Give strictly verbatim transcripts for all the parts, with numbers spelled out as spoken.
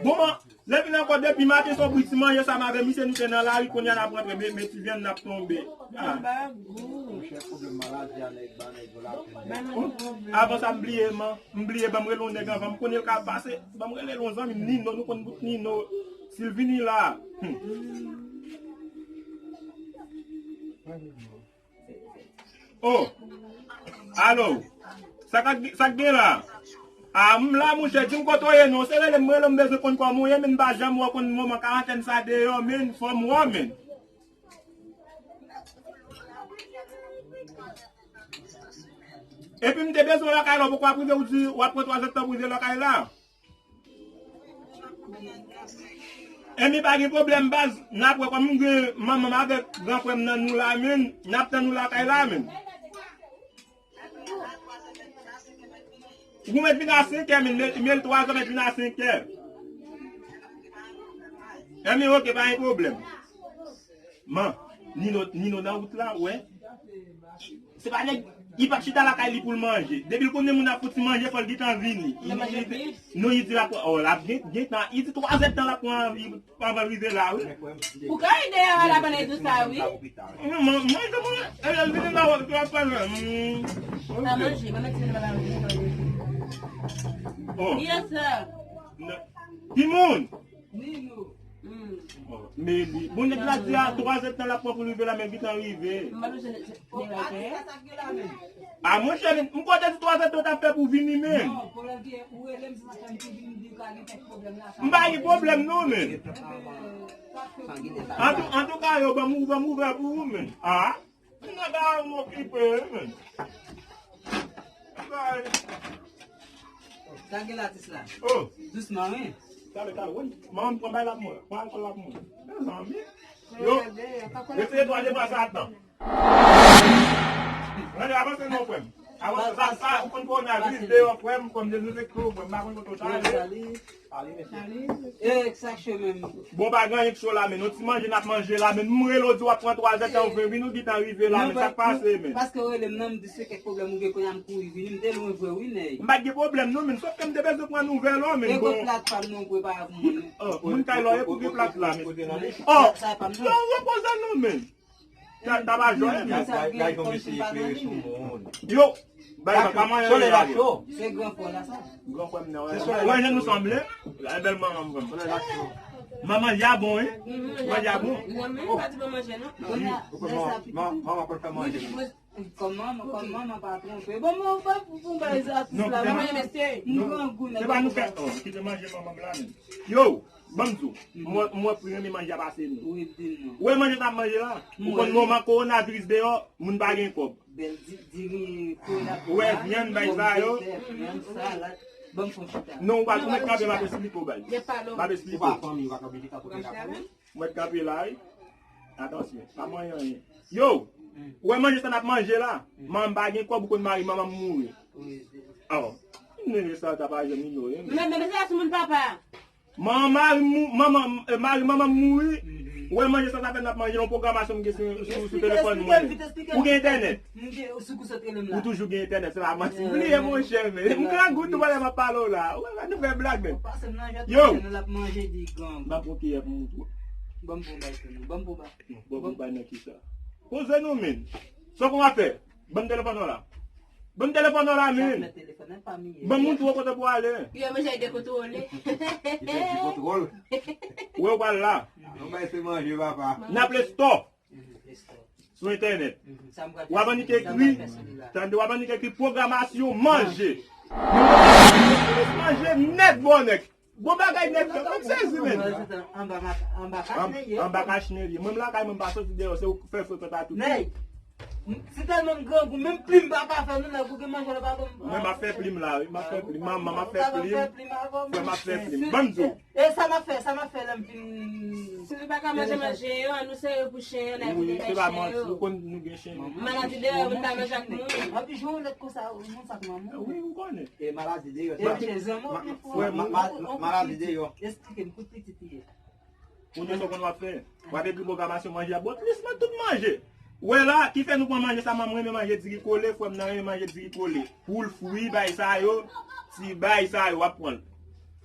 Bon, lè vin ankò depi maten, se yon bri ti manje sa m avè misye, nou te nan lari, kounye a n ap rantre, men, men ti vyann n ap tonbe. Ah. Avan sa, m bliye, man. M bliye, ban m rele yon nèg anvan. M konnen l ka pase. Ban m rele l yon zanmi m, Nino. Nou konn bout Nino. Si l vini la. Hmm. Oh. Alo. Sa k, sa k gen la? Ah, m la, monchè, di m kote w ye, non. Se rele m, rele m, bezwen konn kòman w ye, men m pa janm wè w konn moman karantèn sa deyò, men fò m wè w, men. Epi m te bezwen lakay la, ou poko ap rive, ou di w ap pran twazèdtan pou rive lakay la. Enben, pa gen pwoblèm, baz, n ap wè kòm m gen manman m avèk gran frè m nan nou la, men, n ap tann ou lakay la, men. Ou mèt vin a senkè, men, men, men twazè, mèt vin a senkè. Enben, oke, pa gen pwoblèm. Man, Nino, Nino nan wout la, wè. Se pa nèg, li p ap chita lakay li pou l manje. Depi l konnen moun ap fouti manje, fò l gentan vini. Li manje vit. Non, li di l ap, oh, l ap gen, gentan, li di twazèdtan l ap pran, li, anvan l rive la, wi. Ou ka ede a la pandan tout sa, wi. Non, man, manje, manje, e, vini la, wè, l ap pale. Mm, ok. Sa manje, mwen mèt vin la, manje. Oh. Yes, sir. Timoun! Nino. Mm. Men li, bon, nèg la di a twazèdtan l ap pran pou l rive la, men gentan rive. M pa bezwen nèg la pè. A, monchè, men, m konn te di twazèdtan w t ap fè pou vini, men. Non, pwoblèm ki ou rele m, se sa fè m tou vin di w ka gen kèk pwoblèm la. M pa gen pwoblèm, non, men. Antou-, antouka, yo, ban m ou-, ban m ouvè pou ou, men. A? Nèg la m okipe, wi, men. Sa gen latis la? Oh. Dousman, wi. Talè, talè, wi. Manman m pran bay la pou mwen. Pran alkòl la pou mwen. Mezanmi. Yo, retire twa de bwa sa adan. Rande avanse non, frè m. Avanse sa, sa, ou konn kowonaviris deyò, frè m, kòm dezenfekte w, frè m, m pa konn kote w ta ale. E, sa cho menm. Bon, pa gen anyen k cho la, men. Nou ti manje n ap manje la, men. M rele w di w ap pran twazèdtan ou vin, ou gentan rive la, men. Sa k pase, men? Paske w rele m nan, m di se kèk pwoblèm ou gen, kounye a m kouri vini, m te lwen vre, wi, nèg. M pa t gen pwoblèm, non, men. Sòf ke m te bezwen pran nouvèl, ou, men. E bon, plat pa m, non, prepare pou mwen, non. Oh, moun kay la, e pou gen plat la, men. Oh, sa, sa e pa m, non. Yo, repoze, non, men. Sa, sa pa jwe, men. Gay, gay, yon mesye eklere sou moun. Yo, bay, pa manyen la, yo. Se gran frè la, sa. Gran frè m nan, wè. Wè, jan nou sanble. Gade bèl manman m, frè m. Manman, manje a bon, wi. Manje a bon. Non, men, pa di bon manje, non. Manman, manman konn fè manje. Kòm manman, kòm manman pa twonpe. Bon, bon, bon, pou, pou bay atis la, non, kite manman, mesye. Nou grangou, se pa nou fè, oh, kite manje manman m la, men. Yo, ban m di w, mwen, mwen pi renmen manje a pase nou. Wi, di m non. Ou wè manje n ap manje la? Ou konn moman kowonaviris deyò, moun pa gen kòb. Bèl di, diri, kowonaviris. Ou wè vyann, bay sa yo. Vyann, salad. Ban m fon chita. Non, ou pa, ou mèt kanpe, m ap esplike w, bay. M ap esplike w. Ou pa fanmi, ou pa kanpe, ou pa kanpe. Mwen t kanpe la, wi. Atansyon, pa manyen anyen. Yo, ou wè manje sa n ap manje la? Manman m pa gen kòb, ou konn mari manman m mouri. Oh, nèg sa ta pa janm inyore, men. Men, men, men, se la sou moun papa. Manman mari m mou-, manman, eh, mari manman m mouri. Ou wè manje sa ta fè n ap manje, yon pwogramasyon m gen sou, sou, sou telefòn mwen. Ou gen entènèt? Ou toujou gen entènèt, se pa manti. Bliye, monchè, men. M grangou tou, pandan m ap pale w la. Ou wè, nou fè blag, men. Yo! M ap pran kiyè pou moutre w. Ban m bon bay, ban m bon bay. Bon, bon, bay nan ki sa? Poze nou, men. Sa w konn ap fè? Ban m telefòn nan la. Ban m telefòn nan la, men. Ban m moutre w kote pou ale. Yo, manje de kote w le. Ou wè w pral la. N ap le store. Sou entènèt. W ap annik ekri. Tande, w ap annik ekri pwogramasyon manje. Manje nèt, bon nèt. Bon bagay nèt, men. M sezi, men. Anba kach nèt li ye. Mwen, m lakay mwen, m pa soti deyò, se ou k fè frekanta tout. Nèg, si tèlman m grangou, menm plim m pa ka fè, non, nèg, ou gen manje la, pa bon. Mwen, m ap fè plim la, wi, m ap fè plim. Manman, m ap fè plim. Frè, m ap fè plim. Ban m di w. E sa m ap fè, sa m ap fè lè m fin. Si nou pa ka manje, manje yo, an nou sere pou chen yo, n a vide bay chen yo. Ou konn nou gen chen, wi. Maladi deyò, moun pa manje ak moun. Anpi jou lèt konsa, moun sa k manman. Wi, ou konnen. E maladi deyò. E manje zanmi, ma-, ma-, maladi deyò. Esplike m, kout pitit li ye. Ou di sa w konn w ap fè. W ap ekri pwogramasyon manje a. Bon, plis mwen tout manje. Ou wè la, ki fè nou pran manje sa, manman m renmen manje diri kole, frè m nan renmen manje diri kole. Poul fri, bay sa yo, ti bay sa yo, w ap pran l.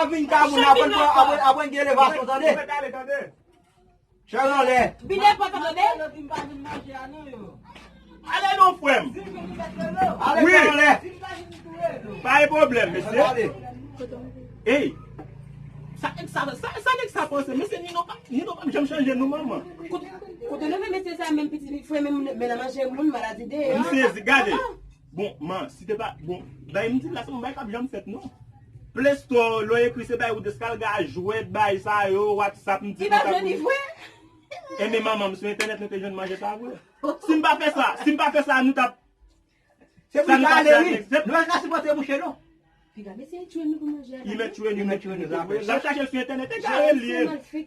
Pa vin ka moun aprann, aprann, aprann gen elevasyon, tande. Chè anlè. Vide pòt la, tande. Ale non, frè m. Ale chè anlè. Pa gen pwoblèm, mesye. Ey. Sa nèg sa, sa, sa nèg sa panse, mesye, Nino pa, Nino pa janm chanje non, manman. Kote, kote nou fè mesye sa, menm pitit frè, menm men nan manje moun, maladi de. M sezi, gade. Bon, man, si te pa, bon, bay m di la, se yon bay k ap janm fèt, non. Play Store, lè w ekri se bay ou deskalga, jwèt, bay sa yo, WhatsApp, m di kontak ou. Li pa jwenn li vre. E men manman m sou entènèt, nou te jwenn manje sa vre. Si m pa fè sa, si m pa fè sa, nou t ap. Se pou sa ale, wi. Nou pa ka sipòte bouche, non. Piga, mesye, tchwe nou pou manje a. Li mèt tchwe nou, mèt tchwe nou. L ap chache l sou entènèt, egare l ye.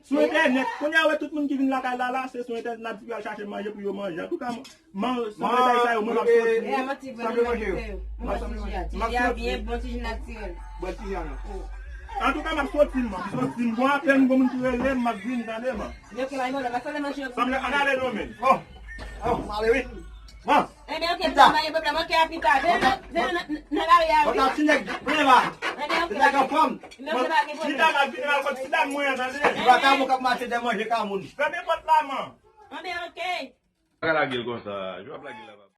Sou entènèt. Kounye a, wè tout moun ki vin lakay la, la, se sou entènèt n ap di pou y al chache manje pou yo manje. Antouka, man, san detay sa yo, mwen m ap soti. E a manti, vre, nou manje yo. Mwen ti ji a. Ti ji a byen bon, ti ji natirèl. Bon, ti ji a, non. Antouka, m ap soti, man. M soti, m bon apèn, gon moun ki rele m, m ap vin, tande, man. Sanble, ann ale non, men. Oh, oh, m ale, wi. Bon. Ebyen, oke, pa gen pwoblèm, oke, a pita. Vin nan, vin nan, nan lari a, wi. Kontan ti nèg, vin la. Ebyen, oke. Ti nèg anfòm. Chita, m ap vin al kot ti dam mwen an, tande. Vagabon k ap mache dèyè manje ka moun. Fèmen pòt la, man. Ebyen, oke. Pa ka lage l konsa. Jan w ap lage l la, papa.